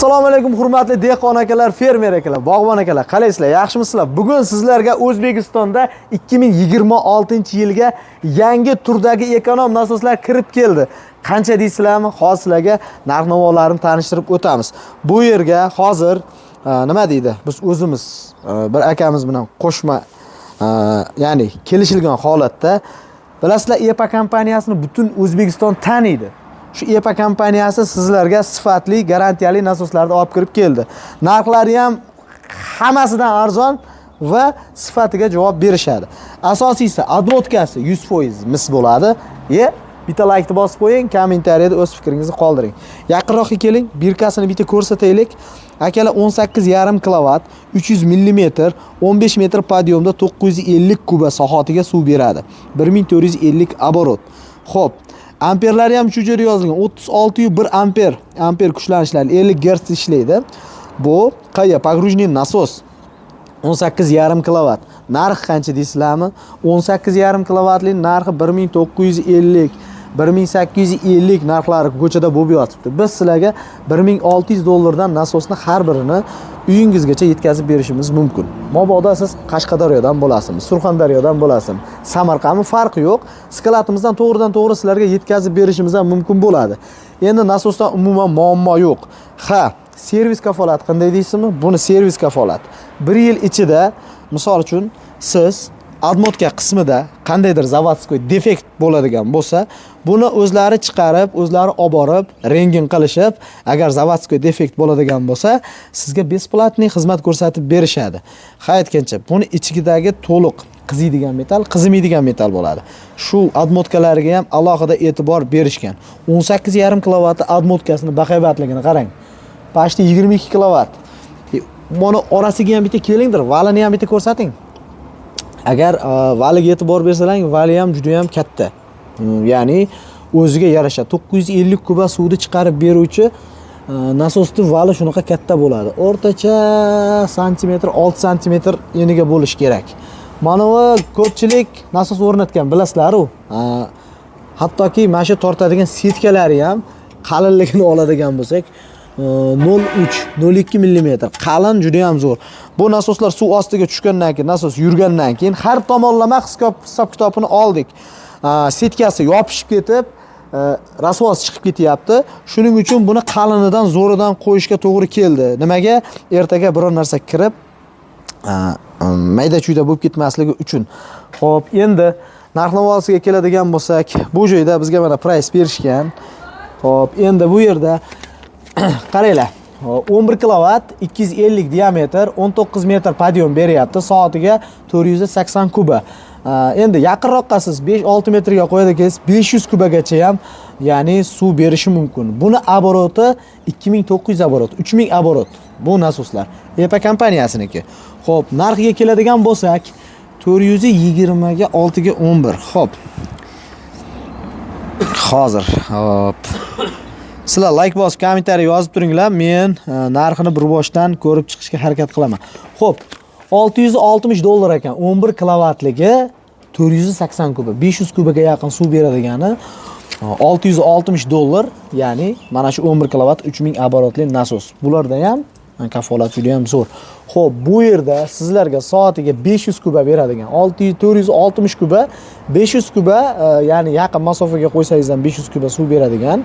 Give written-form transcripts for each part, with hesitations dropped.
Assalomu alaykum, hurmatli dehqon akalar, fermer akalar, bog'bon akalar. Qalaysizlar? Yaxshimisizlar? Bugun sizlarga O'zbekistonda 2026-yilga yangi turdagi ekonom nasoslar kirib keldi. Qancha deysizlarmi? Hozir sizlarga narx-navolarini tanishtirib o'tamiz. Bu yerga hozir nima deydi? Biz o'zimiz bir akamiz bilan qo'shma, ya'ni kelishilgan holatda, bilasizlar, EPA kompaniyasini butun O'zbekiston taniydi. Shu EPA kompaniyasi sizlarga sifatli, garantiyali nasoslarni olib kirib keldi. Narxlari ham hammasidan arzon va sifatiga javob berishadi. Asosiysi, обмотка si 100% mis bo'ladi. Bitta laykni bosib qo'ying, kommentariyada o'z fikringizni qoldiring. Yaqinroqqa keling, бирка sini bitta ko'rsataylik. Akalar, 18,5 kilovat, 300 mm, 15 metr подъем da 950 kuba soatiga suv beradi. 1450 оборот. Xo'p, amperlari ham shu yerda yozilgan. 36,1 amper, amper kuchlanishlari, 50 Gerts ishlaydi. Bu qaya погружный nasos. 18,5 kilovat. Narxi qancha deysizlarmi? 18,5 kilovatli narxi 1950, 1850 narxlari ko'chada bo'lib yotibdi. Biz sizlarga 1600 dollardan nasosni har birini uyingizgacha yetkazib berishimiz mumkin. Mabodo siz Qashqadaryodan bo'lasizmi, Surxondaryodan bo'lasizmi, Samarqandmi, farqi yo'q. Склад imizdan to'g'ridan to'g'ri sizlarga yetkazib berishimiz ham mumkin bo'ladi. Endi nasosdan umuman muammo yo'q. Ha, servis kafolati qanday deysizmi? Buni servis kafolati 1 yil ichida, misol uchun, siz обмотка qismida qandaydir заводской defekt bo'ladigan bo'lsa, buni o'zlari chiqarib, o'zlari olib borib, rentgen qilishib, agar заводской defekt bo'ladigan bo'lsa, sizga бесплатный xizmat ko'rsatib berishadi. Ha, aytgancha, buni ichidagi to'liq qiziydigan metall, qizimaydigan metall bo'ladi. Shu обмотка lariga ham alohida e'tibor berishgan. 18,5 kilovatli обмотка sini bahaybatligini qarang. Почти 22 kilovat. Mana orasiga ham bitta kelingdir, вал ini ham bitta ko'rsating. Agar вал iga e'tibor bersalaring, вал i ham juda ham katta. Ya'ni o'ziga yarasha 950 kuba suvni chiqarib beruvchi nasosni вал i shunaqa katta bo'ladi. O'rtacha santimetr, 6 santimetr eniga bo'lishi kerak. Mana bu ko'pchilik nasos o'rnatgan, bilasizlar-u. Hattoki mana shu tortadigan сетка lari ham qalinligini oladigan bo'lsak, 0,3, 0,2 millimetr qalin, juda ham zo'r. Bu nasoslar suv ostiga tushgandan keyin, nasos yurgandan keyin har tomonlama hisob kitobini oldik. Сетка si yopishib ketib, rasvosi chiqib ketyapti. Shuning uchun buni qalinidan, zo'ridan qo'yishga to'g'ri keldi. Nimaga? Ertaga biror narsa kirib, mayda chuyda bo'lib ketmasligi uchun. Xo'p, endi narx navosiga keladigan bo'lsak, bu joyda bizga mana прайс berishgan. Xo'p, endi bu yerda qaranglar. 11 kilovat, 250 diametr, 19 metr подъем beryapti, soatiga 480 kuba. Endi yaqinroqqa siz 5-6 metrga qo'yadi ekansiz, 500 kubagacha ham, ya'ni suv berishi mumkin. Buni оборот i 2900 оборот, 3000 оборот bu nasoslar. EPA kompaniyasiniki. Xo'p, narxiga keladigan bo'lsak, 420 ga 6 ga 11. Xo'p. Hozir, hop. Sizlar layk bosib, kommentariy yozib turinglar. Men narxini bir boshdan ko'rib chiqishga harakat qilaman. Xo'p, 660 dollar ekan. 11 kilovatligi, 480 kuba, 500 kubaga yaqin suv beradigani 660 dollar, ya'ni mana shu 11 kilovat, 3000 оборот li nasos. Bularda ham kafolat juda ham zo'r. Xo'p, bu yerda sizlarga soatiga 500 kuba beradigan, 600, 460 kuba, 500 kuba, ya'ni yaqin masofaga qo'ysangiz ham 500 kuba suv beradigan,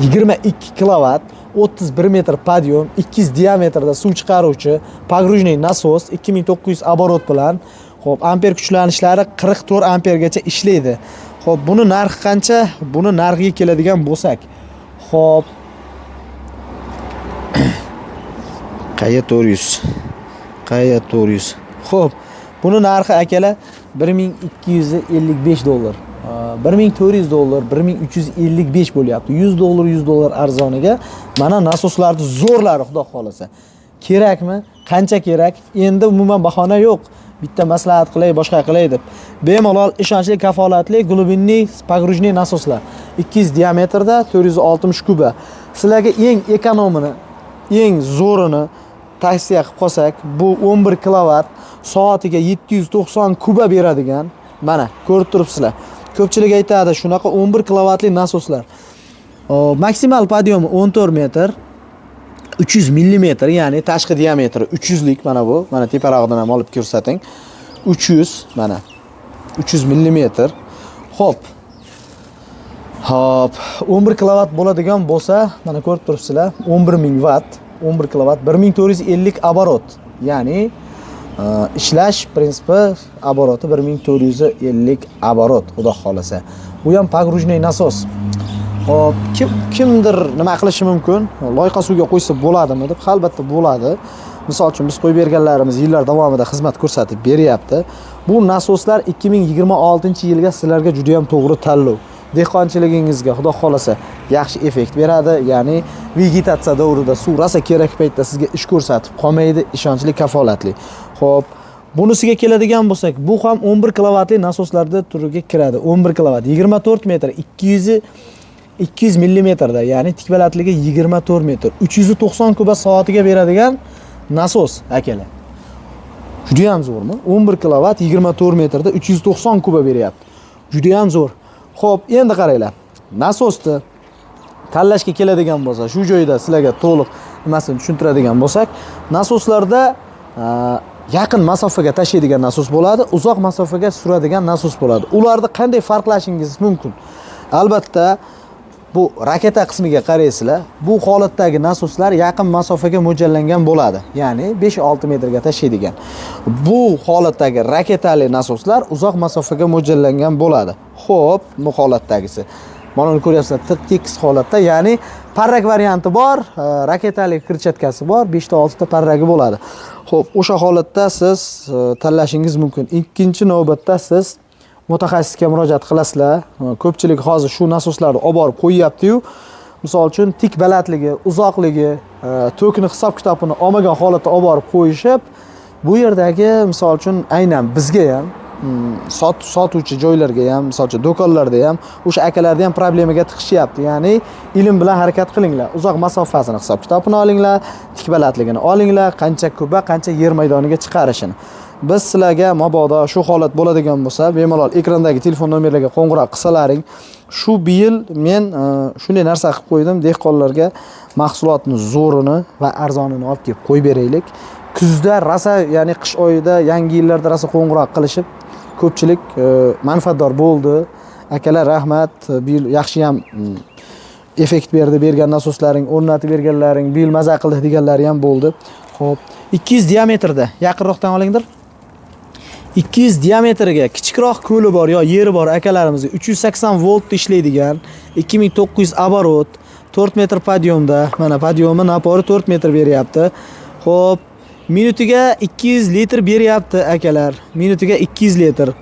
22 kilovat, 31 metr подъем, 200 diametrda suv chiqaruvchi погружный nasos 2900 оборот bilan. Xo'p, amper kuchlanishlari 44 ampergacha ishlaydi. Xo'p, buni narxi qancha? Buni narxiga keladigan bo'lsak, xo'p, Qaya 400. Qaya 400. Xo'p, buni narxi, akalar, 1255 dollar. 1400 dollar, 1355 bo'lyapti. 100 dollar, 100 dollar arzoniga. Mana nasoslarni zo'rlari, xudo xolasa. Kerakmi? Qancha kerak? Endi umuman bahona yo'q. Bitta maslahat qilay, boshqa qilay deb. Bemalol ishonchli, kafolatli глубинный погружный nasoslar. 200 diametrda 460 kuba. Sizlarga eng ekonomini, eng zo'rini tavsiya qilib qolsak, bu 11 kilovat, soatiga 790 kuba beradigan. Mana ko'rib turibsizlar. Ko'pchilik aytadi, shunaqa 11 kilovatli nasoslar. Maksimal подъем i 14 metr. 300 millimetr, ya'ni tashqi diametri 300 lik mana bu. Mana teparog'idan ham olib ko'rsating. 300, mana 300 millimetr. Xo'p. Xo'p, 11 kilovat bo'ladigan bo'lsa, mana ko'rib turibsizlar, 11 000 vatt, 11 kilovat, 1450 оборот. Ya'ni ishlash prinsipi, оборот i 1450 оборот, xudo xolasa. Bu ham погружной nasos. Xo'p, kimdir nima qilishi mumkin? Loyqa suvga qo'ysa bo'ladimi deb, albatta bo'ladi. Misol uchun, biz qo'yib berganlarimiz yillar davomida xizmat ko'rsatib beryapti. Bu nasoslar 2026-yilga sizlarga juda ham to'g'ri tanlov. Dehqonchiligingizga, xudo xolasa, yaxshi effekt beradi, ya'ni vegetatsiya davrida suv rosa kerak paytda sizga ish ko'rsatib qolmaydi, ishonchli, kafolatli. Xo'p, bunisiga keladigan bo'lsak, bu ham 11 kilovatli nasoslarda turiga kiradi. 11 kilovat, 24 metr, 200 millimetrda, ya'ni tik balandligi 24 metr, 390 kuba soatiga beradigan nasos, akalar. Juda ham zo'rmi? 11 kilovat, 24 metrda 390 kuba beryapti. Juda ham zo'r. Xo'p, endi qaranglar. Nasosni tanlashga keladigan bo'lsa, shu joyda sizlarga to'liq nimasini tushuntiradigan bo'lsak, nasoslarda yaqin masofaga tashlaydigan nasos bo'ladi, uzoq masofaga suradigan nasos bo'ladi. Ularni qanday farqlashingiz mumkin? Albatta, bu raketa qismiga qaraysizlar. Bu holatdagi nasoslar yaqin masofaga mo'ljallangan bo'ladi, ya'ni 5-6 metrga tashlaydigan. Bu holatdagi raketali nasoslar uzoq masofaga mo'ljallangan bo'ladi. Xo'p, bu holatdagisi, mana uni ko'ryapsizlar, tekis holatda, ya'ni parrak varianti bor, raketali крыльчатка si bor, 5 ta, 6 ta parragi bo'ladi. Xo'p, o'sha holatda siz tanlashingiz mumkin. Ikkinchi navbatda siz mutaxassisga murojaat qilasizlar. Ko'pchilik hozir shu nasoslarni olib borib qo'yyapti-yu, misol uchun, tik balandligi, uzoqligi, tokni hisob kitobini olmagan holatda olib borib qo'yishib, bu yerdagi, misol uchun, aynan bizga ham, sotuvchi joylarga ham, misol uchun, do'konlarda ham o'sha akalarni ham problemaga tiqishyapti. Ya'ni ilm bilan harakat qilinglar, uzoq masofasini hisob kitobini olinglar, tik balandligini olinglar, qancha kuba, qancha yer maydoniga chiqarishini. Biz sizlarga mabodo shu holat bo'ladigan bo'lsa, bemalol ekrandagi telefon nomerlarga qo'ng'iroq qilsalaring. Shu yil men shunday narsa qilib qo'ydim: dehqonlarga mahsulotni zo'rini va arzonini olib kelib qo'yib beraylik. Kuzda rosa, ya'ni qish oyida, yangi yillarda rosa qo'ng'iroq qilishib, ko'pchilik manfaatdor bo'ldi. Akalar, rahmat, bu yil yaxshiyam effekt berdi bergan nasoslaring, o'rnatib berganlaring, bu yil maza qildik deganlari ham bo'ldi. Xo'p, 200 diametrda, yaqinroqdan olingdir. 200 diametriga kichikroq ko'li bor yo yeri bor akalarimizga 380 volt ishlaydigan, 2900 оборот, 4 metr подъём da, mana подъём i, напор i 4 metr beryapti. Xo'p, minutiga 200 litr beryapti, akalar. Minutiga 200 litr.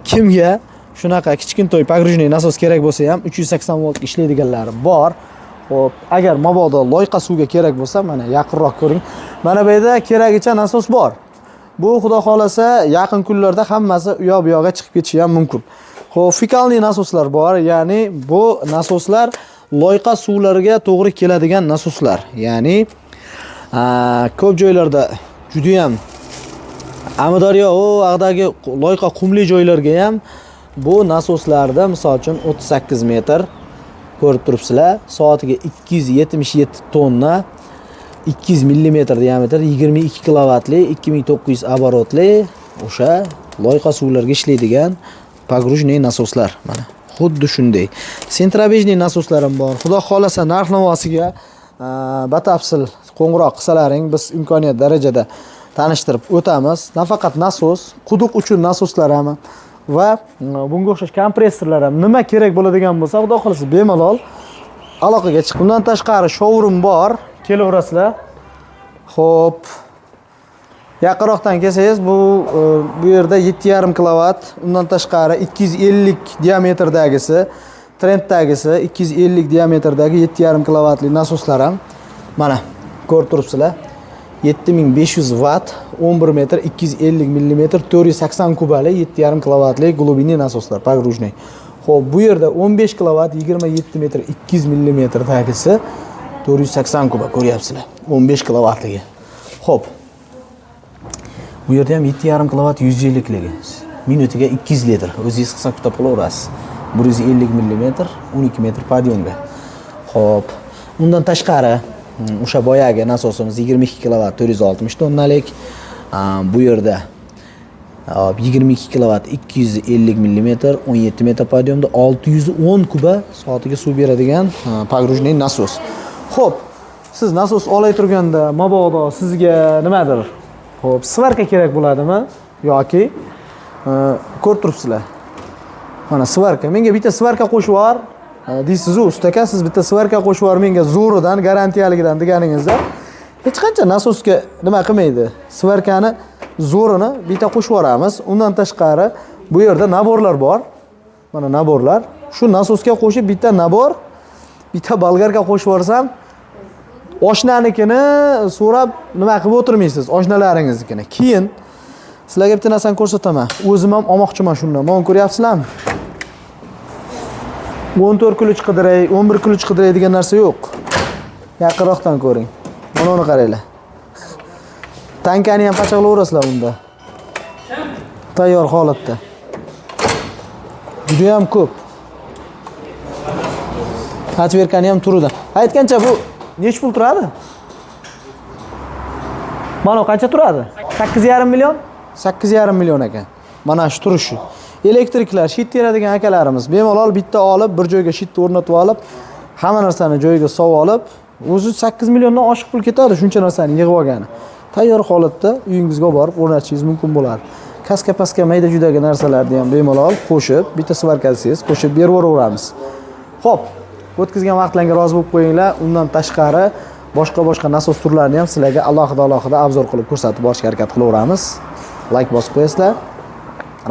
Kimga shunaqa kichkintoy погружной nasos kerak bo'lsa ham, 380 volt ishlaydiganlari bor. Xo'p, agar mabodo loyqa suvga kerak bo'lsa, mana yaqinroq ko'ring. Mana bu yerda keragicha nasos bor. Bu, xudo xolasa, yaqin kunlarda hammasi u yoq bu yoqqa chiqib ketishi ham mumkin. Xo'p, фекальный nasoslar bor, ya'ni bu nasoslar loyqa suvlarga to'g'ri keladigan nasoslar. Ya'ni ko'p joylarda judayam Amudaryo u yoqdagi loyqa qumli joylarga ham bu nasoslarda, misol uchun, 38 metr, ko'rib turibsizlar, soatiga 277 tonna, 200 millimetr diametr, 22 kilovatli, 2900 оборот li o'sha loyqa suvlarga ishlaydigan погружной nasoslar, mana xuddi shunday центробежный nasoslar ham bor. Xudo xohlasa, narx navosiga batafsil qo'ng'iroq qilsalaring, biz imkoniyat darajada tanishtirib o'tamiz. Nafaqat nasos, quduq uchun nasoslar ham va bunga o'xshash kompressorlar ham, nima kerak bo'ladigan bo'lsa, xudo xohlasa, bemalol aloqaga chiq. Bundan tashqari showroom bor, kelaverasizlar. Xo'p, yaqinroqdan kelsangiz, bu yerda 7,5 kilovat, undan tashqari 250 diametrdagisi, Trenddagisi 250 diametrdagi 7,5 kilovatli nasoslar ham, mana ko'rib turibsizlar, 7500 vatt, 11 metr, 250 millimetr, 480 kubali 7,5 kilovatli глубинный nasoslar, погружной. Xo'p, bu yerda 15 kilovat, 27 metr, 200 millimetrdagisi, 480 kuba, ko'ryapsizlar, 15 kilovatligi. Xo'p, bu yerda ham 7,5 kilovat, 150 ligi, minutiga 200 litr, o'zingiz hisob kitob qilaverasiz, 150 millimetr, 12 metr подъём ga. Xo'p, undan tashqari O'sha boyagi nasosimiz 22 kilovat 460 tonnalik. Bu yerda hop, 22 kilovat 250 mm 17 metr подъем da 610 kuba soatiga suv beradigan погружной nasos. Xo'p, siz nasos olay turganda mabodo sizga nimadir, xo'p, сварка kerak bo'ladimi yoki ko'rib turibsizlar. Mana сварка. Menga bitta сварка qo'shib yubor deysiz-u, "Usta aka, siz bitta сварка qo'shib yubor menga zo'ridan, garantiyaligidan" deganingizda hech qancha nasosga nima qilmaydi. Сварка ni zo'rini bitta qo'shib yuboramiz. Undan tashqari bu yerda набор lar bor. Mana набор lar. Shu nasosga qo'shib bitta набор, bitta болгарка qo'shib yuborsam, oshnanikini so'rab nima qilib o'tirmaysiz, oshnalaringiznikini. Keyin sizlarga bitta narsani ko'rsataman. O'zim ham olmoqchiman shundan. Mana ko'ryapsizlarmi? 14 ключ qidiray, 11 ключ qidiray degan narsa yo'q. Yaqinroqdan ko'ring. Mana uni qaranglar. Tankani ham pachaqlayverasizlar unda. Tayyor holatda. Juda ham ko'p. Отвёртка ni ham turidan. Aytgancha, bu nechi pul turadi? Mana qancha turadi? 8,5 million? 8,5 million ekan. Mana shu turishi. Elektriklar, щит teradigan akalarimiz bemalol bitta olib, bir joyga щит ni o'rnatib olib, hamma narsani joyiga solib olib, o'zi 8 milliondan oshiq pul ketadi shuncha narsani yig'ib olgani. Tayyor holatda uyingizga olib borib o'rnatishingiz mumkin bo'ladi. Kaska paska mayda judaga narsalarni ham bemalol qo'shib, bitta сварка desangiz qo'shib berib yuboraveramiz. Xo'p, o'tkazgan vaqtlarga rozi bo'lib qo'yinglar. Undan tashqari boshqa boshqa nasos turlarini ham sizlarga alohida alohida обзор qilib ko'rsatib borishga harakat qilaveramiz. Layk bosib qo'yasizlar.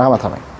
Rahmat hammaga.